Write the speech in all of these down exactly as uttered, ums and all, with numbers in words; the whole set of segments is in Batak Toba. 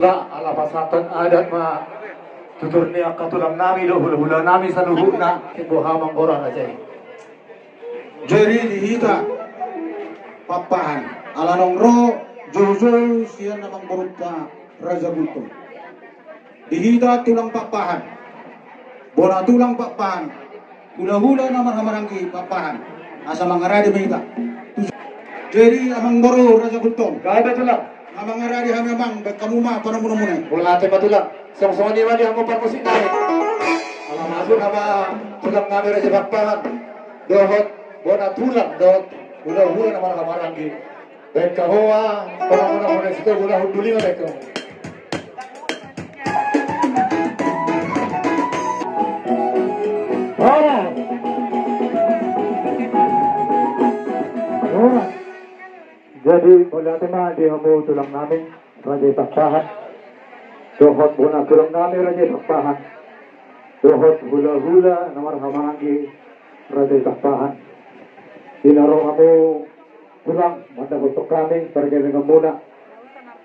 Ala pasahathon adat ma tutur ni angka tulang nami dohot hula-hula nami saluhutna. Boha amang boru raja i. Jadi di hita Pakpahan ala naung ro joujou sian amang borunta Raja Gultom. Di hita tulang Pakpahan, bona tulang Pakpahan, hula-hula na marhahamaranggi Pakpahan, asa mangarade ma hita. Jadi amang boru Raja Gultom. Gabe tulang. Na mangarade hami amang, baen hamu ma panomunomu na i. Mauliate ma tulang. Songon i ma di hamu parmusik nami. Ala masuk nama tulang nami Raja Pakpahan dohot bona tulang dohot hula-hula na marhahamaranggi. Baen hamu ma panomunomu na i, sitio gula hunduli ma baen hamu. Horas. Horas. Jadi mauliate ma di hamu tulang nami Raja Pakpahan dohot bona tulang nami Raja Pakpahan dohot hula-hula na marhahamaranggi Raja Pakpahan. Di na ro hamu tulang mandapothon hami pargellenganmuna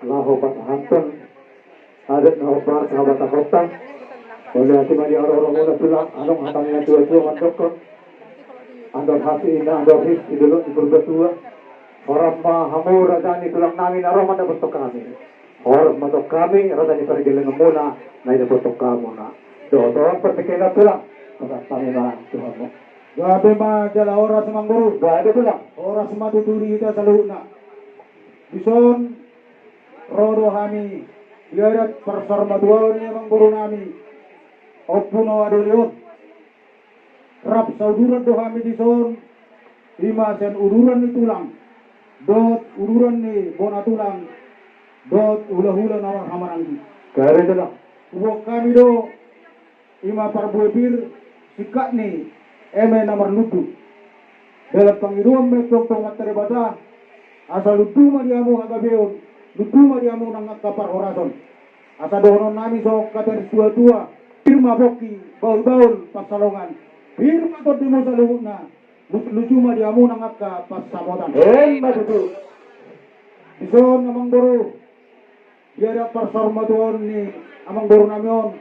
laho pasahathon adat na hombar sahabat na hotang. Mauliate ma di haroromuna tulang. Adong hata ni na tua-tua mandokkon: Andor hasi inna andor his di dolok ni Purbatua. Horas ma hamu raja ni tulang nami na ro mandapothon hami. Horas ma tong hami raja ni pargellenganmuna na idapothon hamuna. Dohot partingkian tulang. Pasahat hami ma tu hamu. Gabe ma jala horas amang boru. Gabe tulang. Horas ma tutu di hita saluhutna. Dison ro do hami di adat parsaurmatuaon ni amang boru nami Ompu Noah Doli on. Rap sauduran do hami dison, ima sian uduran ni tulang dohot uduran ni bona tulang dohot hula-hula na marhahamaranggi. Gabe tulang. Huboan hami do ima parbue pir, singkat ni eme na marlundu. Dalam pangidoan ma i tu Amanta Martua Debata, asa lundu ma di hamu hagabeon, lundu ma di hamu nang angka parhorason. Asa dohonon nami songon hata ni situa-tua: Pir ma pongki, bahul-bahul pansalongan. Pir ma tondimu saluhutna, luju-luju ma di hamu nang angka pansamotan. Emma tutu. Dison amang boru, di adat parsaurmatuaon ni amang boru nami on,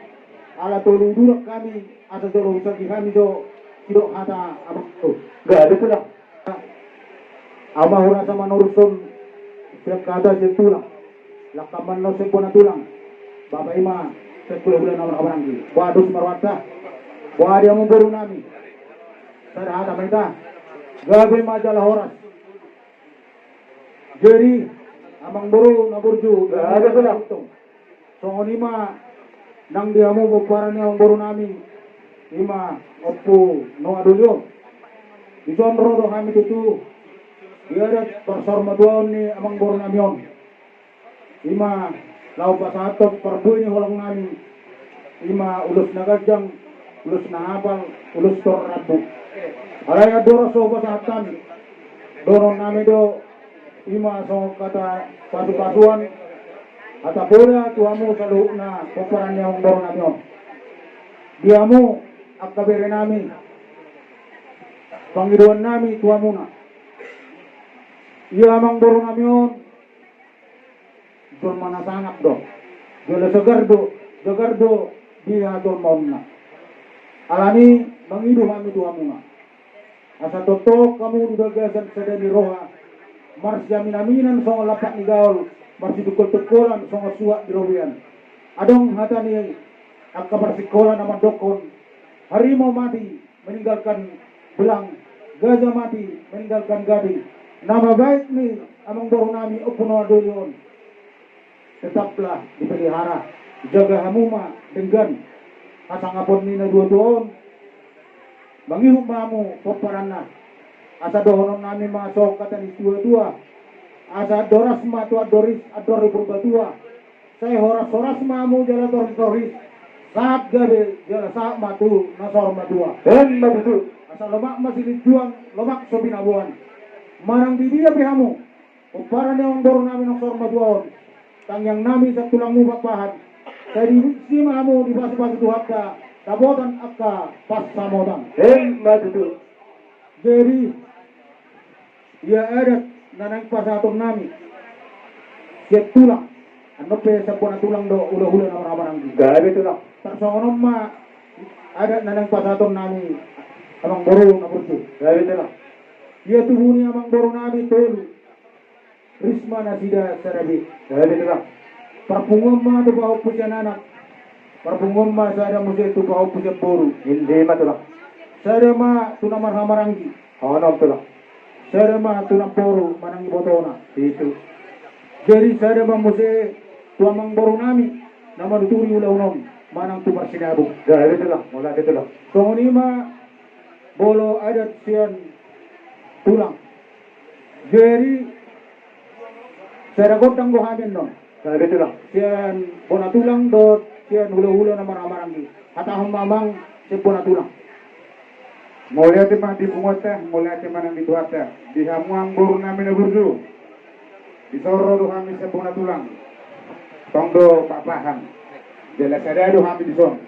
ala tolu uduran hami, asa jolo husagi hami do sidok hata amang boru. Gabe tulang. Ahu ma hurasa manorushon sian hata sian tulang. Langka ma annon sian bona tulang. Bapa ima sian hula-hula na marhahamaranggi. Boha dos ma rohanta. Boha di hamu boru nami. Sada hata ma hita. Gabe ma jala horas. Jadi amang boru na burju, gabe ma jala horas. Songon i ma nang di hamu pomparan ni amang boru nami, ima Ompu Noah Doli on. Dison ro do hami tutu di adat parsaurmatuaon ni amang boru nami on. Ima laho pasahathon parbue ni holong nami, ima ulos na ganjang, ulos na hapal, ulos tor rambu. Alai andorang so hupasahat hami, dohonon nami do ima songon hata pasu-pasuan, hata poda tu hamu saluhutna pomparan ni amang boru nami on. Di hamu angka bere nami, pangidoan nami tu hamuna. Ia amang boru nami on jolma na sangap do, jala sagar do, sagar do di hajolmaonna. Alani mangido hami tu hamuna, asa tongtong hamu di bagasan sada ni roha, marsiamin-aminan songon lampak ni gaol, marsitungkol-tungkolan songon suhat di robean. Adong hata ni angka parsingkola na mandokkon: Harimau mati meninggalkan belang, gajah mati meninggalkan gading. Na mabaen ni amang boru nami Ompu Noah Doli on tetaplah dipelihara. Jaga hamu ma denggan hasangapon ni na dua-dua on. Mangihut ma hamu pomparanna. Asa dohonon nami ma songon hata ni situa-tua: Asa andor ras ma tu andor ris, andor ni Purbatua. Sai horas-horas ma hamu jala tor-, tortoris, sahat gabe jala sahat ma tu na saur matua. Emma tutu. Asa lomak ma silinjuang, lomak so binaboan. Manang di dia pe hamu, pomparan ni amangboru nami na saur matua on, tangiang nami sian tulangmu Pakpahan, sai disi ma hamu dipasu-pasu Tuhanta dapotan angka pansamotan. Emma tutu. Jadi, ia adat na naeng pasahaton nami sian tulang, Annon pe sian bona tulang dohot hulahula na marhahamaranggi. Gabe tulang. Tarsongon on ma adat na naeng pasahatonnami, amangboru na burju. Gabe tulang. Ia tubu ni amangborunami tolu, ris ma nasida sada be. Gabe tulang. Parpunguan ma tu pahompu sian anak. Parpunguan ma sada muse tu pahompu sian boru. Inde ma tulang. Sada ma tu na marhahamaranggi. Onom tulang. Sada ma tu namboru manang ibotona. Pitu. Jadi sada ma muse tu amangborunami na manuturi ulaon on manang tu parsinabung. Gabe tulang, mauliate tulang. Songon i ma molo adat sian tulang. Jadi sada gondang do hami annon. Gabe tulang. Sian bona tulang dohot sian hulahula na marhahamaranggi. Hatahon ma amang sian bona tulang. Mauliate ma di punguanta, mauliate ma nang di Tuhanta. Di hamu amangborunami na burju. Dison ro do hami sian bona tulang. Tong do papahan. Jala sada do hami dison.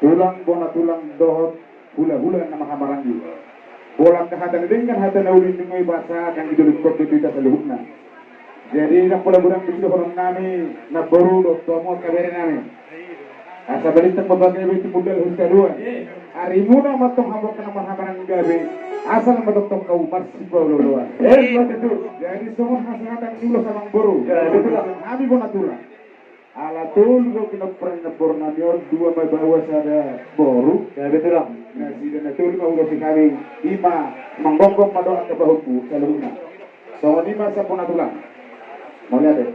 Tulang, bona tulang dohot hulahula na marhahamaranggi. Pola angka hata na denggan, hata na uli, nunga dipasahat nang di dolok on tu hita saluhutna. Jadi ndang pola godang di sidohononnami namboru dohot tu hamu angka berenami. Asa balintang ma pagabe, tumundalhon hita dua. Arimuna ma tong hamu angka na marhahamaranggi gabe. Asal ma tongtong hamu marsipaolooloan. Emma tutu. Jadi songon hasahatan ni ulos amangboru. Gabe tulang. Hami bona tulang. Ala tolu do pinompar ni namborunami on, dua ma baoa sada boru. Gabe tulang. Nasida na tolu ma huulosi hami, i ma manggomgom ma dohot angka pahompu saluhutna. Songon i ma sian bona tulang. Mauliate.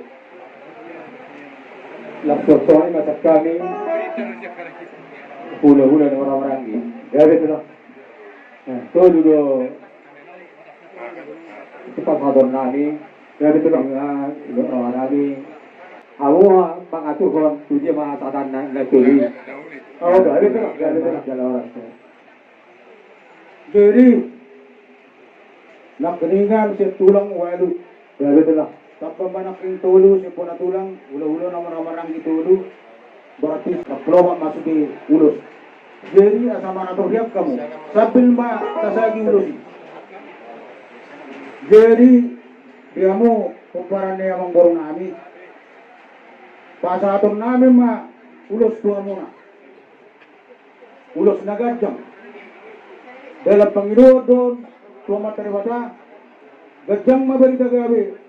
Laos songon i ma sian hami hulahula na marhahamaranggi. Gabe tulang. Nah, tolu do sipasahatonnami. Gabe tulang. Hulahula na marhahamaranggi. Hamu ma mangaturhon tu dia ma hasahatan na tolu i. O, gabe tulang, gabe tulang. Jala horas. Jadi nangkiningan sian tulang ualu. Gabe tulang. Tamba ma nangkin tolu sian bona tulang, hulahula na marhahamaranggi tolu. Berarti sampulu opat ma sude ulos. Jadi asa marator hian hamu, sambil ma tasagi ulos i. Jadi di hamu pomparan ni amangborunami, pasahatonnami ma ulos tu hamuna. Ulos na ganjang. Dalam pangidoan dohot tu Amanta Debata, ganjang ma barita gabe,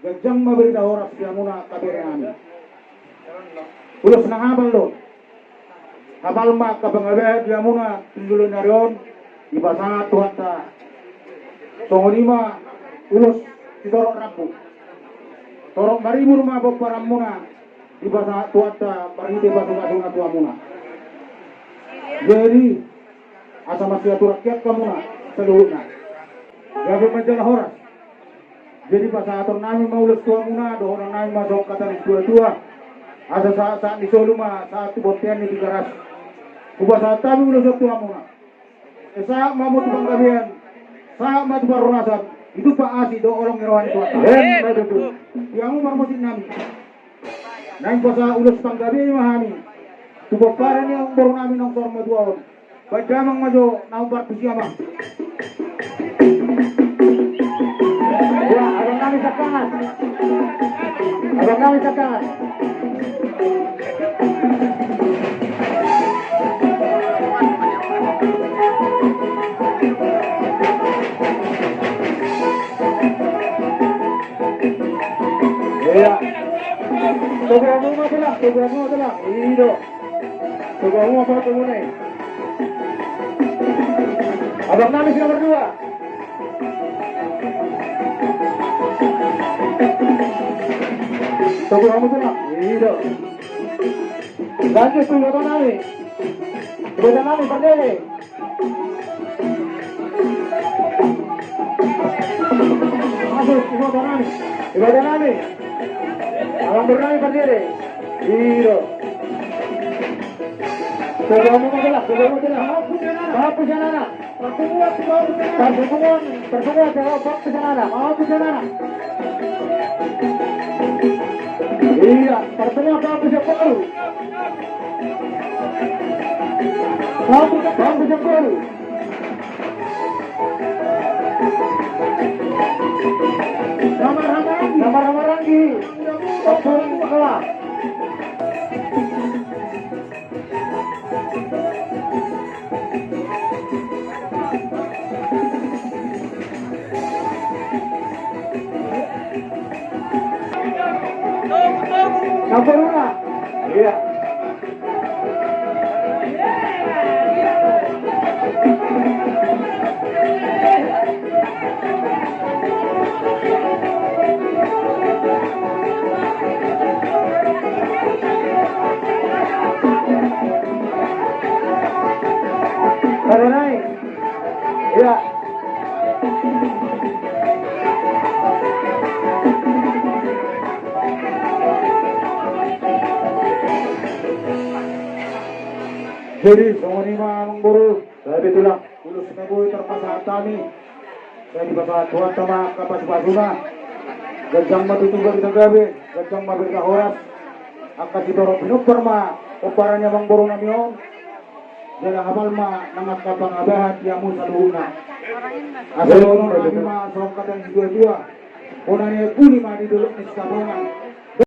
ganjang ma barita horas di hamuna angka berenami. Ulos na hapal do. Hapal ma angka panggabean di hamuna tu joloan ni ari on, dipasahat Tuhanta. Songon i ma ulos sitorop rambu. Torop maribur ma pomparanmuna, dipasahat Tuhanta marhite pasupasuna tu hamuna. Jadi asa marsiaturan hian hamuna saluhutna. Gabe ma jala horas. Jadi pasahatonnami ma ulos tu hamuna, dohononnami ma songon hata ni situatua. Asa sahat, sahat ni solu ma sahat tu bontean ni Tigaras. Hupasahat hami ulos on tu hamuna. Sahat ma hamu tu panggabean, sahat ma tu parhorasan, ditumpak asi dohot holong ni roha ni Tuhanta. Emma tutu. Di hamu parmusiknami, naeng pasahat ulos panggabean ma hami tu pomparan ni amangborunami naung saur matua on. Baen damang ma jo na hombar tusi, amang. Ya, abang nami sakangan. Abang nami sakangan. Iya. Togu hamu ma, Tulang, togu hamu ma, Tulang. I do. Togu hamu ma, Tulang, togu hamu. Abang nami si nomor dua. Togu hamu, Tulang. I do. Lanjut tu iboto nami. Iboto nami pardede. Masuk iboto nami. Iboto nami. Amangboru nami pardede. I do. Togu hamu ma, Tulang, togu hamu ma, Tulang. Pahompu sian anak. Pahompu sian anak. Parpunguan, parpunguan, parpunguan, pahompu sian anak, pahompu sian anak. Iya, parpunguan, pahompu sian boru. Pahompu, pahompu sian boru. Nomor hamaranggi. Nomor hamaranggi. Pahompu sian boru. Corona. Iya. Pada naik. Iya. Jadi, songon i ma amangboru. Gabe tulang. Ulos na boi tarpasahat hami. Sai dipasahat Tuhanta ma angka pasupasuna. Ganjang ma tutu gabe, ganjang ma berkah horas. Angka sitorop pinompar ma pomparan ni amangboru nami on. Jala hapal ma nang angka pangabahan di hamu saluhutna. Asa dohonon nami ma songon hata ni situatua. Bona ni aek buli ma di dolok ni Sitabongan.